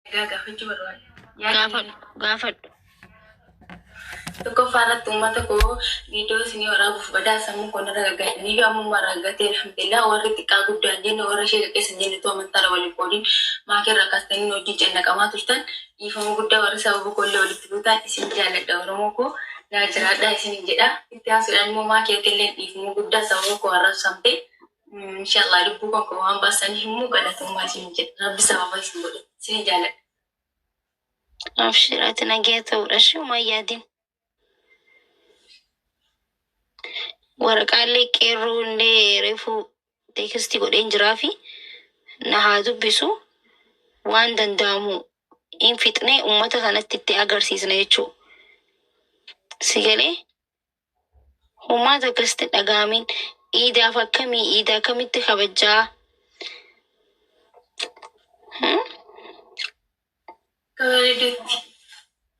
Egaa gaafachuu barbaada. Yaada Gaafadhu gaafadhu. Tokkoffaa irratti uummata koo viidiyoo isinii waraabuuf badaa sammuu koo narra gaggatanii fi ammuma argatee alhamdulillah, warri xiqqaa guddaa hin jenne, warra ishee qeessa hin jenne, tu amantaadha waliin qoodiin maatii irraa kaastanii wajjin cannaqamaa turtan, dhiifama guddaa. Warri sababa koollee walitti buutaan, isin jaalladha. Oromoo koo, naa jiraadhaa isin jedha. Itti haasuudhaan immoo maatii illee dhiifama guddaa, sababa koo arrabsamte, inshallah lubbuu kan koo waan baasaniif immoo galatoomaa isin jedha. Rabbi sababa isin godhe. Isin jaalladha. Abshir, ati nagaya ta'uudha ishee homaa hin yaadin. Waraqaalee qeerroo illee reefuu text godheen jiraa fi na haa dubbisu, waan danda'amu hin fixnee uummata kanatti itti agarsiisna jechuudha. Si galee? Homaa takkasitti dhaga'amin. Iidaaf akkamii, iida akkamitti kabajjaa? Hmm? Akka bareedutti.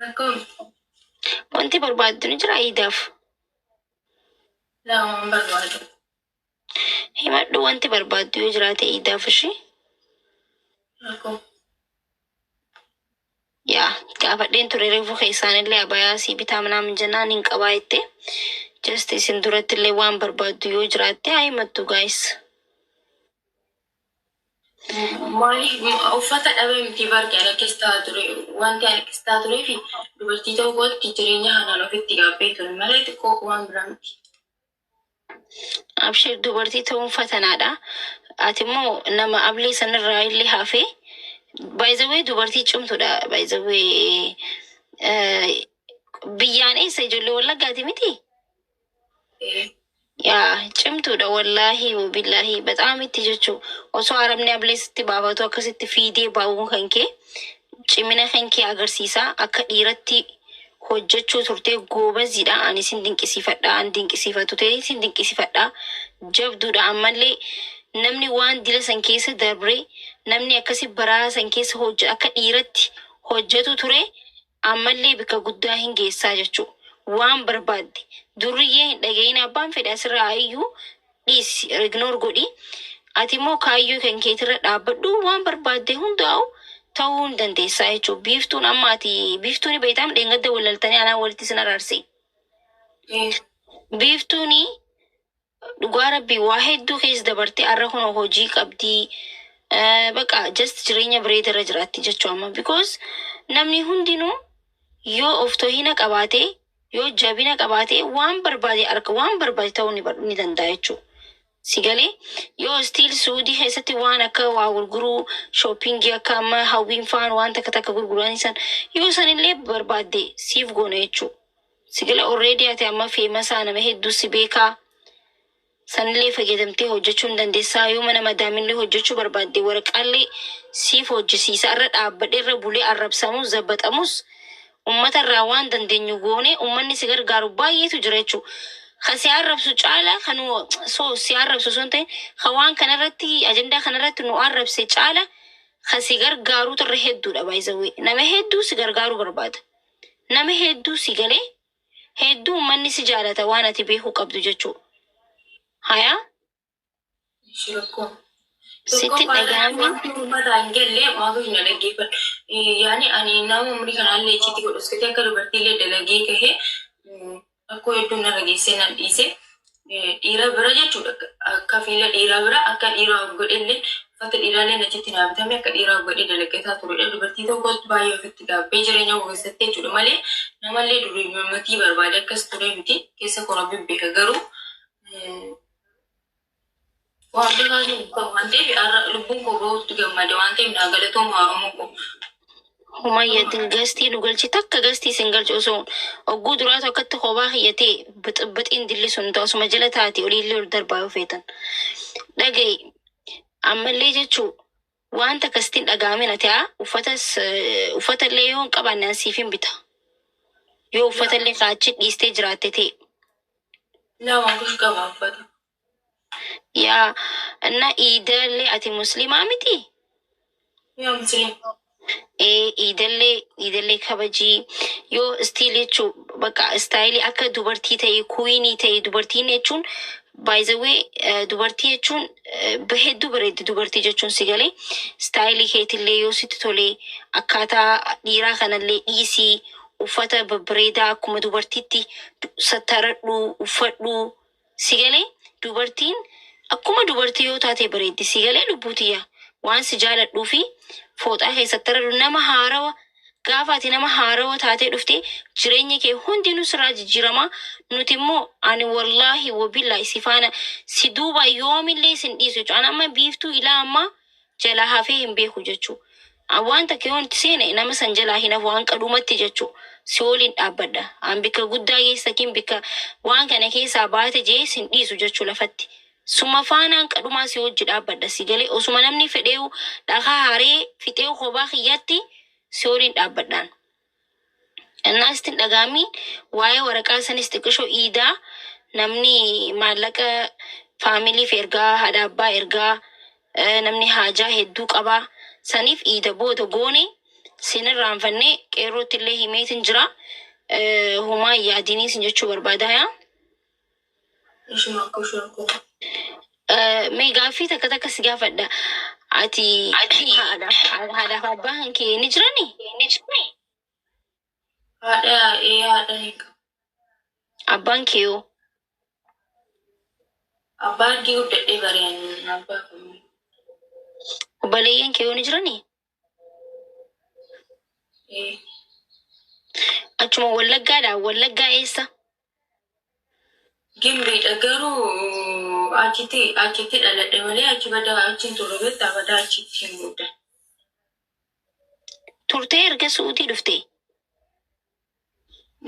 Rakkoo miti. Wanti barbaaddu ni jira iidaaf? Lama barbaadu. Himadhu, wanti barbaaddu yoo jiraate iidaaf ishee. Rakkoo. Yaa, gaafadheen ture reefu keessaanillee abayaa sii bitaa minaamin jennaan hin qabaa jette. Just isin duratti illee waan barbaaddu yoo jiraatte haa himattu, guys. Maaliif uffata dhabee miti barqe ani akkas ta'aa ture. Wanti ani akkas ta'aa turee fi dubartii ta'uu kootti jireenya kanaan ofitti gaabbee ture malee xiqqoo waan biraa miti. Abshir, dubartii ta'uun fatanaadha. Ati immoo nama ablee sanirraa illee hafee, by the way, dubartii cimtuudha. By the way, biyyaan eessa, ijoollee Wallaggaati miti? Ee. Yaa, cimtuudha, wallaahi billaahi bexaam itti jechuu. Osoo arabni ablee sitti baafatu akkasitti fiidee baa'uun kan kee cimina kan kee agarsiisa. Akka dhiiratti hojjechuu turtee, goobaziidha. Ani sin dinqisiifadha, ani dinqisiifatu ta'e sin dinqisiifadha. Jabduudha. Ammallee namni waan dila san keessa darbre, namni akkasi baraa san keessa hojje, akka dhiiratti hojjetu ture, ammallee bikka guddaa hin geessaa jechuu. Waan barbaadde durriyyee hin dhagayin, abbaan fedhe asirraa iyyuu dhiisi, ignore godhi. Ati immoo kaayyoo kan keetirra dhaabbadhu, waan barbaadde hundaa'u ta'uu hin dandeessaa jechuu. Biiftuun amma ati biiftuuni beektaam, dheengadda wallaltanii anaa walitti sin araarse. Ee. Biiftuuni dhugaa rabbii waa hedduu keessa dabarte, har'a kun hojii qabdii. Baqa just jireenya bareeda irra jiraatti jechuu amma, because namni hundinuu yoo of tohina qabaate, yoo jabina qabaate, waan barbaade arga, waan barbaade ta'uu ni danda'a jechuu. Si galee? Yoo still Suudii keessatti waan akka waa gurguruu, shopping akka amma hawwiin faan waan takka takka gurguran san, yoo sanillee barbaadde siif goona jechuu. Si galee? Already ati amma famous, nama hedduu si beekaa. Sanillee fayyadamtee hojjechuu hin dandeessaa. Yoo mana madaamillee hojjechuu barbaadde, waraqaallee siif hojjisiisa. Irra dhaabbadhe irra bulee arrabsamus zabbaxamus ummata irraa waan dandeenyu goone, ummanni si gargaaru baay'eetu jira jechuudha. Ka si arrabsu caala, kan nu so si arrabsu osoo hin ta'in, ka waan kanarratti ajandaa kanarratti nu arrabse caala, ka si gargaarutu irra hedduudha, by the way. Nama hedduu si gargaaruu barbaada. Nama hedduu, si galee, hedduu ummanni si jaalata, waan ati beekuu qabdu jechuudha. Hayaa. Ishi rakkoo. Sitti Tokkoffaa irratti dhaga'ame. wanti uummataa hin galle maaf na dhaggeeffadhu. Yaani ani nama umurii kanaallee icciitti godhu iskatee akka dubartiillee dalagee kahee rakkoo hedduun narra geessee nan dhiise. Dhiira bira jechuudha. Akka fiila dhiiraa bira akka dhiiraa of godhellee, uffata dhiiraallee achitti naa bitame, akka dhiiraa of godhee dalaggataa turedha. Dubartii tokkotti baay'ee ofitti gaabbee jireenya koo keessatti jechuudha malee namallee durii matii barbaade akkas ture miti. Keessa koo rabbi beeka, garuu waan beekaa waan ta'eef har'a lubbuun koo bahutti gammade waan ta'eef naa galatooma, Oromoo koo. Humayyatin guest nu galchi, takka guest isin galchi. Osoo ogguu duraatu akkatti kophaa kiyyatee bixibbixiin dilli sun ta'u osuma jala taate oliillee ol darbaa yoo feetan. Dhaga'i, ammallee jechuu waan takkasitti hin dhaga'amin. Ati haa uffatas, uffata illee yoo hin qabaanne an siif hin bita. Yoo uffata illee kaachi dhiistee jiraatte ta'e. Lama kush qaba uffata. Yaa, na iidallee ati musliimaa miti? Yaa, musliim. Ee, iidallee kabajii. Yoo still jechuu bakka style akka dubartii ta'e, queen ta'e, dubartiin jechuun By the way, dubartii jechuun hedduu bareeddi. Dubartii jechuun si galee style keetillee yoo sitti tolee, akkaataa dhiiraa kanallee dhiisii, uffata babbareedaa akkuma dubartiitti sattaradhu, uffadhu. Si galee, dubartiin akkuma dubartii yoo taate bareeddi. Si galee, lubbuutiyya, waan si jaaladhuu fi fooxaa keessatti taradhu. Nama haarawa gaafa ati nama haarawa taatee dhufte, jireenya kee hundinuu sirraa jijjiirama. Nuti immoo, ani wallaahi wabillaahi si faana, si duuba yoomillee sin dhiisu jechuudha. Ani amma Biiftuu ilaa ammaa jalaa hafee hin beeku jechuudha. Waan takka yoo itti seene, nama san jalaa hin hafu waan qadhumatti jechuudha. Si waliin dhaabbadha. An bikka guddaa keessa kin bikka waan kana keessaa baate jee sin dhiisu jechuu lafatti. Suma faanaan qadhumaa si hojii dhaabbadha. Si galee, osuma namni fedheewu dhakaa haree fixee kophaa kiyyatti si waliin dhaabbadhaan. Innaa sitti hin dhaga'amiin. Waa'ee waraqaa sanis xiqqishoo iidaa namni maallaqa familyf ergaa, haadha abbaa ergaa, namni haajaa hedduu qabaa. Saniif iida booda goone sin irraanfannee qeerrootti illee himeetin jira. Humaa hin yaadinii sin jechuu barbaada yaa. Ishuma akka shorkoo. Mee gaaffii takka takka si gaafadha. Ati haadhaaf abbaan kan kee ni jiranii? Haadha, ee, haadha ni qaba. Abbaan kee hoo? Abbaa argee guddadhee bareen abbaa kun. Obboleeyyan kee hoo ni jiranii? Ee. Achuma Wallaggaadha. Wallaggaa eessa? Gimbiidha, garuu achitti dhaladhe malee achi badaa achi hin turre, beektaa, badaa achitti hin guddanne. Turtee erga Su'uutii dhufte?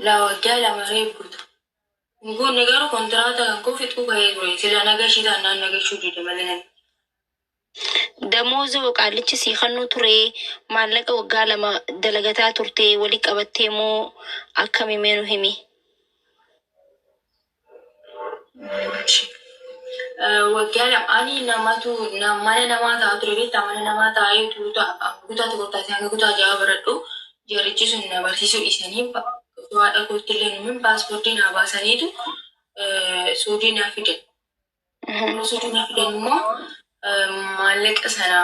Laa, waggaa 2 reef guutu. Hin guunne, garuu kontiraata kan koo fixuu gahee ture. Sila nagashii taanaan nagashuu dide malee namni. Damooza qaalichi sii kennuu ture, maallaqa waggaa 2 dalagataa turte wali qabattee moo akkami? Mee nu himi? Waggaa 2 ani namatu mana namaa taa'aa ture, beektaa, mana namaa taa'ee kutaa tokko taasisee hanga kutaa ja'a baradhu. Jarichi sun na barsiisuu dhiisanii, osoo haadha kootti illee numin paaspoortii naa baasaniitu Suudii naa fidan. Yeroo Suudii naa fidan immoo maallaqa sana,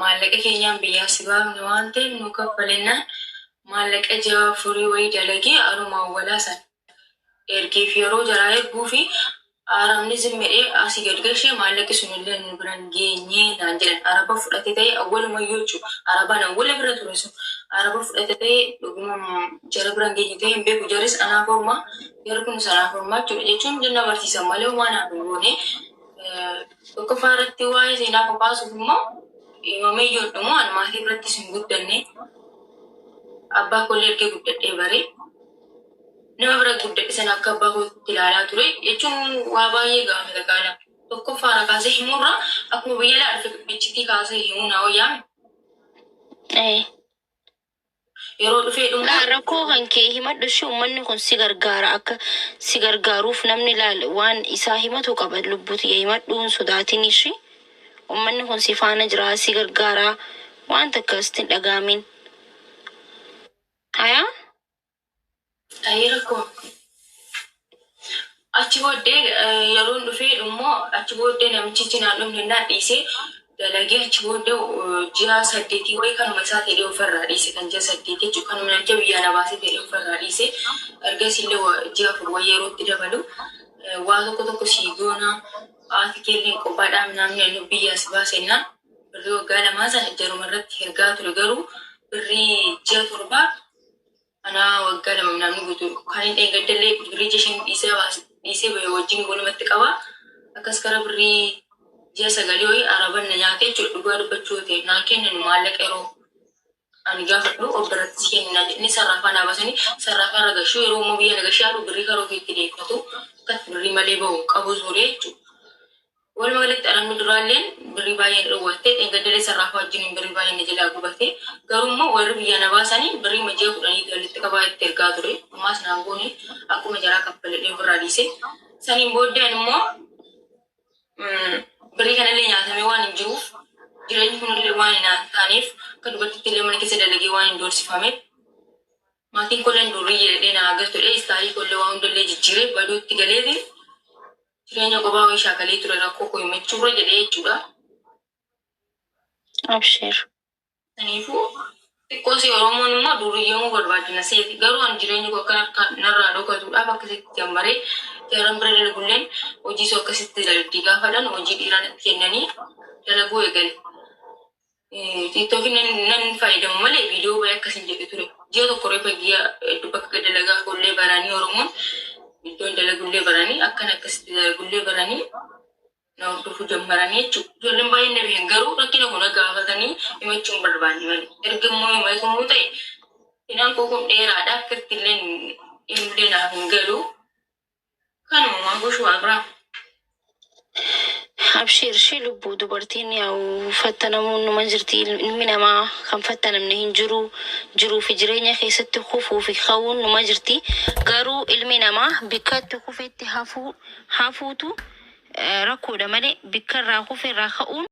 maallaqa keenyaan biyyaa si baafne waan ta'eef nu kaffalennaan, maallaqa ji'a 4 wayii dalagee anuma awwalaa sana ergeef. Yeroo jaraa erguu fi Arabni zimmedhee asii gad gashee, maallaqi sunillee nu biran geenye naan jedhan. Araba fudhate ta'e awwalumayyuu jechuudha. Arabaan awwala bira ture sun araba fudhate ta'e, dhuguma jara biran geenye ta'e hin beeku. Jarris anaaf ormaa, jarri kunis anaaf ormaa jechuudha. Jechuun na barsiisan malee homaa naaf hin goone. Tokkoffaa irratti waa'ee seenaa koo kaasuuf immoo himamee iyyuu dhumu, ani maatii birattis hin guddanne. Abbaa koollee ergee guddadhee baree. Nama bira guddadhe sana akka abbaa kootti ilaalaa ture jechuun waa baay'ee gaafata qaala. Tokkoffaarra kaasee himuurra akkuma biyya alaa dhufe bichitti kaasee himuu naa wayyaame. Yeroo dhufee dhumu. Laa, rakkoo kan kee himadhu ishee, uummanni kun si gargaara. Akka si gargaaruuf namni laal waan isaa himatu qaba. Lubbuuti himadhu, hin sodaatin ishee. Uummanni kun si faana jira, si gargaara, waan takka sitti hin dhaga'amin. Hayaa? Ayi, rakkoo. Achi booddee yeroon dhufee immoo, achi booddee namichichi naan dhufne naan dhiisee dalagee, achi booddee ji'a 8 wayii kanuma isaa ta'ee ofirraa dhiise, kan ji'a 8 jechuudha. Kanuma namicha biyyaa na baasee ta'ee ofirraa dhiise. Ergasii illee ji'a 4 wayii yerootti dabalu waa tokko tokko sii goona, haati keelleen qophaadhaa namni nu biyyaa si baasennaan, birrii waggaa 2 sana jaruma irratti ergaa ture, garuu birrii ji'a 7 anaa waggaa 2 namni guutuu kan hin dheengaddallee birrii ji'a 5 dhiisee baase, dhiisee bahe wajjin walumatti qaba. Akkas gara birrii ji'a 9 wayii araban na nyaate jechuudha. Dhugaa dubbachuu yoo ta'e, naa kennanu maallaqa yeroo ani gaafadhu of biratti si kennina jedhanii sarraafaa naa baasanii, sarraafaa irra gashuu, yeroo immoo biyya na gashee haadhu birrii karoo ofiitti deeffatu, akkatti birrii malee bahu qabu ture jechuudha. Walumaa galatti arabni duraalleen birrii baay'ee na dhowwatte, dheengaddalee sarraafaa wajjin birrii baay'ee na jalaa gubate. Garuu immoo warri biyyaa na baasanii birrii ji'a 10 walitti qabaa itti ergaa ture. Ammaas naan goone, akkuma jaraa kaffaladhee ofirraa dhiise. Saniin booddee ani immoo birrii kanallee nyaatamee waan hin jiruuf, jireenyi kunillee waan hin taaneef, akka dubartiitti illee mana keessa dalagee waan hin doorsifameef, maatiin kolleen durii jedhee na agartudha. Style kollee waa hundallee jijjiiree baduutti galeeti. Jireenya qophaa wayii shaakalee ture rakkoo koo himachuurra jedhee jechuudha. Abshir. Kanaafuu xiqqoo si Oromoon immoo duriyyoomuu barbaadina seeti. Garuu ani jireenya koo akka harka narraa dhokatuudhaaf akkasitti jammaree jaran bira dalagulleen hojii soo akkasitti dalagdii gaafadhan hojii dhiiraa natti kennanii dalaguu eegale. TikTokiin nan fayyadamu malee viidiyoo baay'ee akkasin jedhu ture. Ji'a tokko reefa ji'a bakka dalagaa koollee baranii Oromoon iddoon dalagullee baranii akkan akkasitti dalagullee baranii na hordofuu jammaranii jechuudha. Ijoolleen baay'een na beekan garuu rakkina kun gaafatanii himachuu hin barbaanne malee. Erga immoo himatamuu ta'e hidhaan koo kun dheeraadha akkatti illee illee naaf hin galu. Kanuma maa goshuu biraa. Abshir, ishee lubbuu, dubartiin yaa'u fattanamuun numa jirti. Ilmi namaa kan fattanamne hin jiru. Jiruu fi jireenya keessatti kufuu fi ka'uun numa jirti. Garuu ilmi namaa bikka itti kufetti hafuu hafuutu rakkoodha malee bikka irraa kufe irraa ka'uun.